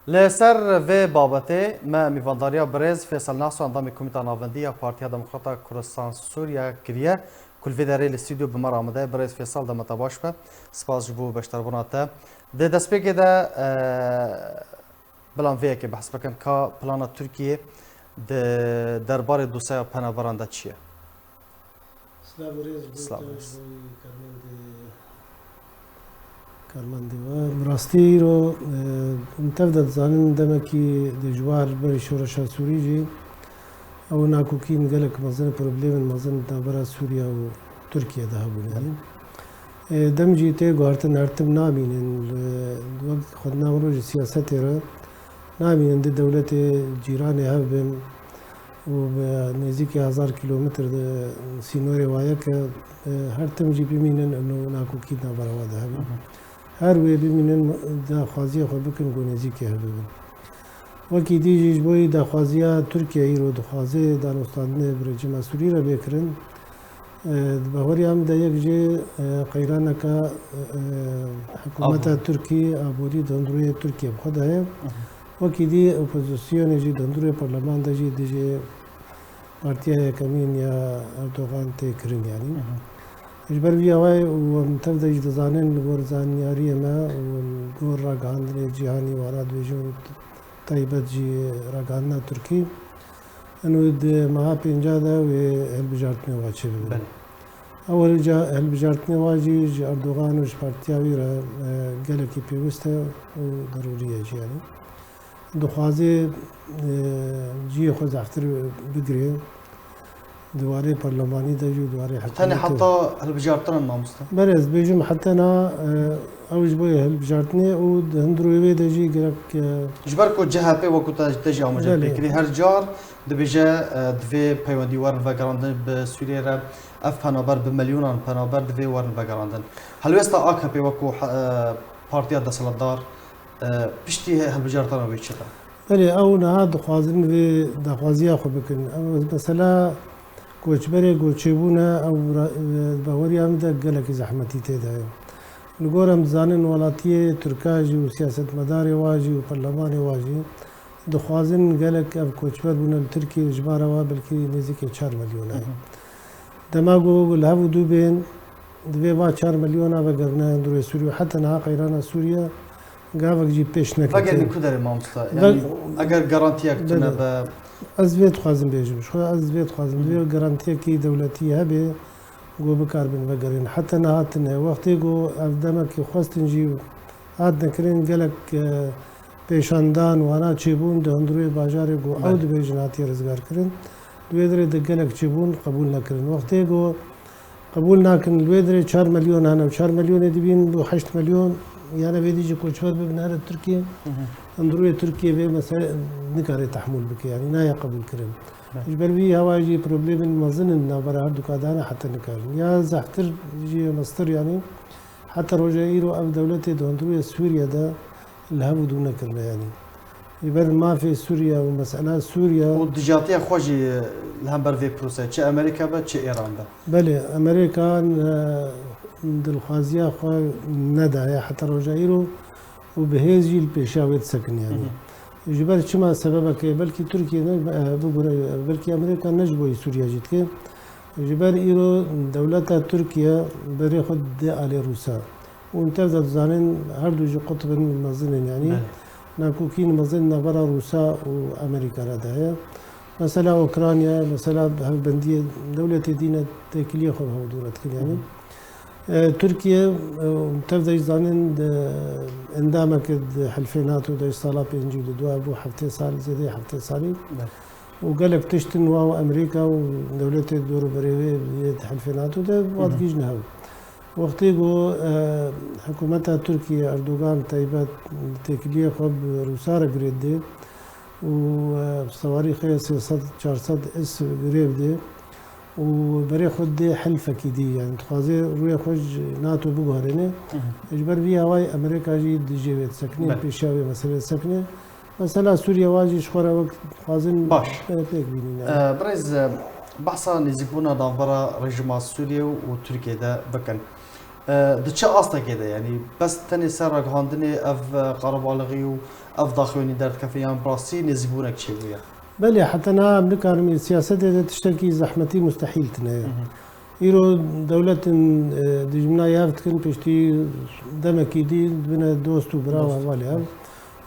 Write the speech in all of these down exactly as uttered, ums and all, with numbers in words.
Li ser vê babetê me mîvandariya birêz Fêsal Naso, endamê Komîta Navendî ya Partiya Demokrata Kurdistan Sûriye kiriye, ku li vê derê li stûdyo bi me re amade ye. Birêz Fêsal, dema te baş be. Spas ji bo beşdarbûna te. Di destpêkê de, e, bila em vê yekê behs bikin, ka plana Tirkiyê di derbarê dosyeya penaberan de çi ye? Silav û rêz bo Silav û te, rêz. Bo karmendê, karmendê we. Bi rastî îro, e, em tev de dizanin demekî dijwar berî şoreşa Sûrî jî ew nakokîn gelek mezin, problemên mezin di navbera Sûriye û Tirkiye de hebûn, yanî. E, dem jî tê guhertin, her tim namînin, e, wek xwedina min rojê siyasetê re namînin di dewletê cîranê hev bin û bi nêzîkî hezar kîlometr de sînorê wa yek e, e, her tim jî bimînin û nakokî di navbera wa de hebin. Hı hı. Her wê bimînin daxwaziya xwe bikin ku nêzîkê hev bibin. Wekî dî jî ji bo daxwaziya Tirkiye îro dixwaze danûstandinê bi rejîma Sûrî re bê kirin, e, di baweriya min de yek jê, e, qeyraneke, e, hikûmeta Aborî. Tirkî, aborî di hundirûyê Tirkiye bi xwe de heye. Hı hı. Wekî dî opozisyonê jî di hundirûyê parleman de jî dijî partiya yekemîn ya Erdogan tê kirin, yanî. Hı hı. Ji ber vî awayê û em tev de jî dizanin, li gor zanyariyê me û li gor ragihandinê cîhanî, wana dibêjin û taybet jî ragihandina Tirkî, eno di meha pênca de wê hilbijartinê wa çêbibin. Belê. Ew hilbija-, hilbijartinê wa jî ji Erdogan û ji partiya wî re, e, gelekî pêwist e û derûrî ye jî, yanî. Dixwaze, e, cihê xwe zehftir bigire di warê parlemanî de jî û di warê Tenê hikûmetê. Heta hilbijartin in, mamoste? Belê, ez dibêjim heta niha, e, ew ji bo hilbijartinê û di hundirûyê wê de jî gerek, e, Ji ber ku C H P wekî te, te jî amaje Belê. Pê kirî, her car dibêje, e, divê peywendî werin vegerandin bi Sûriyê re, ev penaber bi milyonan penaber divê werin vegerandin. Helwêsta A K P wekî, e, partiya desthilatdar, e, piştî hilbijartina wê çi be? Belê, ew niha dixwazin vê daxwaziya xwe bikin. Ew mesela koçberê ku çêbûne, ew ra-, e, baweriya min de gelekî zehmetî tê de ye. Li gor em dizanin welatiyê Tirka jî û siyasetmedarê wa jî û perlemanê wa jî dixwazin gelek ev koçber bûne li Tirkiyê, jibara wa belkî nêzîkî çar milyon e. Hı hı. Dema ku li hev û du bên, divê va çar milyona vegerine hundirê Sûriyê û heta niha qeyrana Sûriye gavek jî pêş neketiye. Vegerine ku derê, mamosta? Ve- Yanî eger garantiyek tune Belê. Be. Ez vê dixwazim bêjim. Ji xwe ez vê dixwazim. Hı. Divê garantiyekî dewletî hebe ku bikaribin vegerin. Heta niha tune. Wextê ku ev demekî xwestin jî hat nekirin, gelek, e, pêşandan wana çêbûn di hundirê bajarê ku ew Belê. Dibêjin hatiye rizgarkirin. Di wê derê de gelek çêbûn qebûl nekirin. Wextê ku qebûl nakin, li wê derê çar milyon hene û çar milyonê dibîn bû heşt milyon, yan evê dî jî koçber bibin here Tirkiye. Hı hı. Hundirûyê Tirkiye vê mesele nikare tehmûl bike, yanî nayê qebûl kirin. Evet. Ji ber vî hawayê jî problemên mezin in navbera her du ka de hene heta nikarin. Ya zehtir jî mestir, yanî heta roja îro ev dewletê di hundirûyê Sûriye de li hev û dû nekirine, yanî. Ji ber mafê Sûriye û mesela Sûriye. Û dijatiya xwe jî li hember vê proseyê, çi Amerîka be, çi Îran be. Belê, Amerîka, e, dilxwaziya xwe nedaye heta roja îro û bi hêz jî li pêşiya wê disekin, yanî. Hı hı. Ji ber çima sebebekê, belkî Tirkiye ne, e, bibûre, belkî Amerîka ne ji bo Sûriye jî dike. Ji ber îro dewleta Tirkiye berê xwe dide alê Rûsa. Û tev de dizanin her du jî qutbin mezin in, yanî Belê. Nakokîn mezin navbera Rûsa û Amerîka re de heye. Mesela Ukrayna, mesela hevbendiyê dewletê dîne têkiliyê xwe bi hev dû re dikin, yanî. Hı hı. E, Tirkiye, e, tev de jî zanin di endameke di Hilfê NATO de ji sala pêncî û du bû heftê sal, zêdeyê heftê salî. Belê. Û gelek tiştin wa û Amerîka û dewletê dorûberê wê yê di Hilfê NATO de Hı hı. Wadgîjine hev. Wextê ku, e, hikûmeta Tirkiyê, Erdogan taybet têkiliyê xwe bi Rûsa re girê didê û, e, sewarîxê sê sed çar sed S girê bidê û berê xwe didê helfekî dî, yanî dixwaze rûyê xwe ji NATO biguherêne. Hı hı. Ji ber vî hawayê Amerîka jî dijê wê disekine, Belê. Pêşiya wê meselê disekine. Mesela Sûriye wa jî ji xwe re wek dixwazin Baş. Pê-, pêk bînin, yani. E, birêz, e, behsa nêzîkbûna navbera rejîma Sûriye û Tirkiye de bikin. E, di çi astekê de, yanî bes tenê ser ragihandinê ev, e, qerebalixî û ev daxuyanî derdikeve yan bi rastî nêzîkbûnek çêbûye? Belê, heta niha em nikarin, siyasetê de tiştekî zehmetî mustehîl tine ye. Hı hı. Îro dewletên, e, dijmina yev dikin, piştî demekî dî dibine dost û bira û hevalê hev.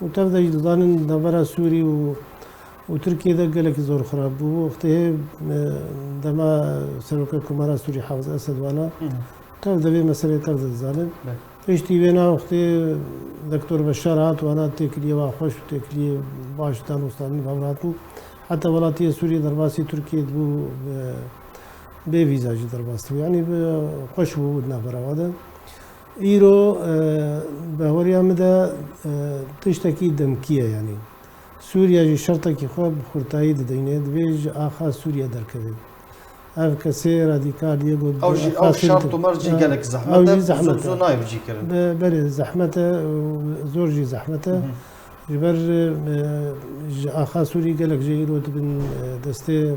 Û tev de jî dizanin navbera Sûrî û, û Tirkiyê de gelekî zor xirab bû. Wextê, e, dema Serokek Komara Sûrî Hafiz Esed wana, Hı hı. tev de vê meseleyê tev de dizanin. Belê. Piştî wê na wextê Doktor Beşar hat wana, têkiliyê wa xweş û têkiliyê baş danûstandin bi hev re hatibû. Heta welatiyê Sûriyê derbasî Tirkiyê dibû, e, bê vîza jî derbas dibû. Yanî bi xweş bû di navbera wa de. Îro, e, bi hawariya min de, e, tiştekî demkî ye yanî. Sûriye jî şertekî xwe bi xurtayî dideyne, divê ji axa Sûriye derkeve. Ev kesê radîkal yê got Ew jî, ew şert û merc jî gelek zehmet e, zû, zû nayê bicîkirin. Be-, belê zehmet e, zor jî zehmet e. Hı hı. Ji ber, e, ji axa Sûrî gelek jê îro dibin, e, destê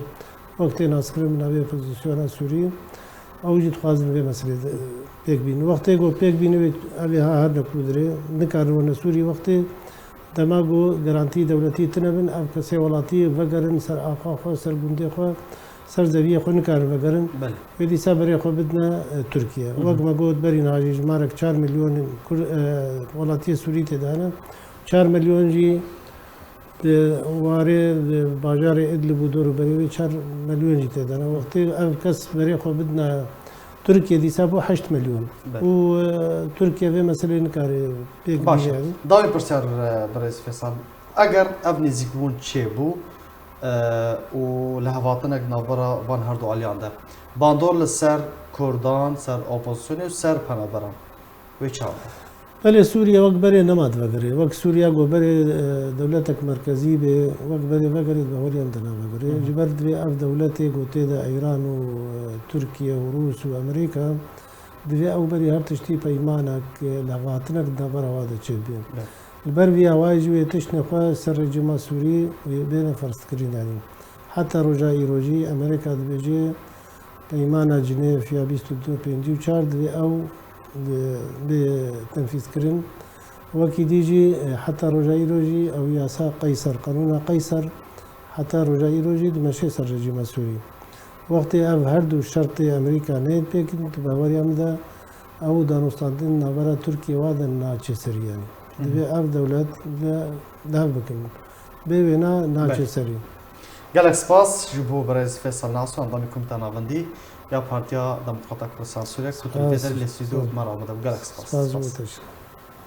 wek tê naskirin bi navê opozisyona Sûrî. Ew jî dixwazin vê meselê de pêk bînin. Wextê ku pêk bînin, wê ev ê ha her ne ku dirê, nikarin werne Sûrî. Wextê dema ku garantî dewletî tine bin, ev kesê welatî vegerin ser axa xwe, ser gundê xwe, ser zeviyê xwe nikarin vegerin. Belê. Wê dîsa berê xwe bidine, e, Tirkiye. Hı hı. Wek me got berî niha jî jimarek çar milyon Kur-, e, welatiyê Sûrî tê de hene. Çar milyon jî di warê, di bajarê Idlib û dor û berê wê çar milyon jî tê de ne. Wextê ev kes berê xwe bidine Tirkiye, dîsa bû heşt milyon. Belê. Û, e, Tirkiye vê meselê nikare pêk Baş bîne e. yanî. Dawî pirsyar, e, birêz Fêsal. Eger ev nêzîkbûn çêbû, e, û lihevhatinek navbera van her du aliyan de, bandor li ser Kurdan, ser opozisyonê û ser penaberan wê çawa be? Belê, Sûriye wek berê nema divegere. Wek Sûriya ku berê, e, dewletek merkezî bê, wek berê vegerê, di baweriyan de navegere. Hı hı. Ji ber divê ev dewletê ku tê de Îran û, e, Tirkiye û Rûs û Amerîka, divê ew berî her tiştî peymanek, e, lihevhatinek di navbera wa de çêbibe. Evet. Li ber vî awayî jî wê tiştê xwe ser rejîma Sûrî wê bêne ferzkirin, yanî heta roja îro jî Amerîka dibêje peymana Cinêv ya bîst û du pêncî û çar divê ew, e, bê tenfîzkirin. Wekî dî jî, e, heta roja îro jî ew yasa Qeyser, qanûna Qeyser heta roja îro jî dimeşe ser rejîma Sûrî. Wextê ev her du şertê Amerîka neyên pêkin, di baweriya min de ew danûstandin navbera Tirkiye wa de naçe serî yanî. Hı hı. Divê ev dewlet li, li hev bikin. Bê wêna naçe Belê. serî. Gelek spas ji bo birêz Fêsal Naso, endamê Komîta Navendî ya Partiya Demokrata Kurdistan Sûriye, ku tu li vê derê lê stûdyo me re amade bû. Gelek spas. Spas ji bo te jî.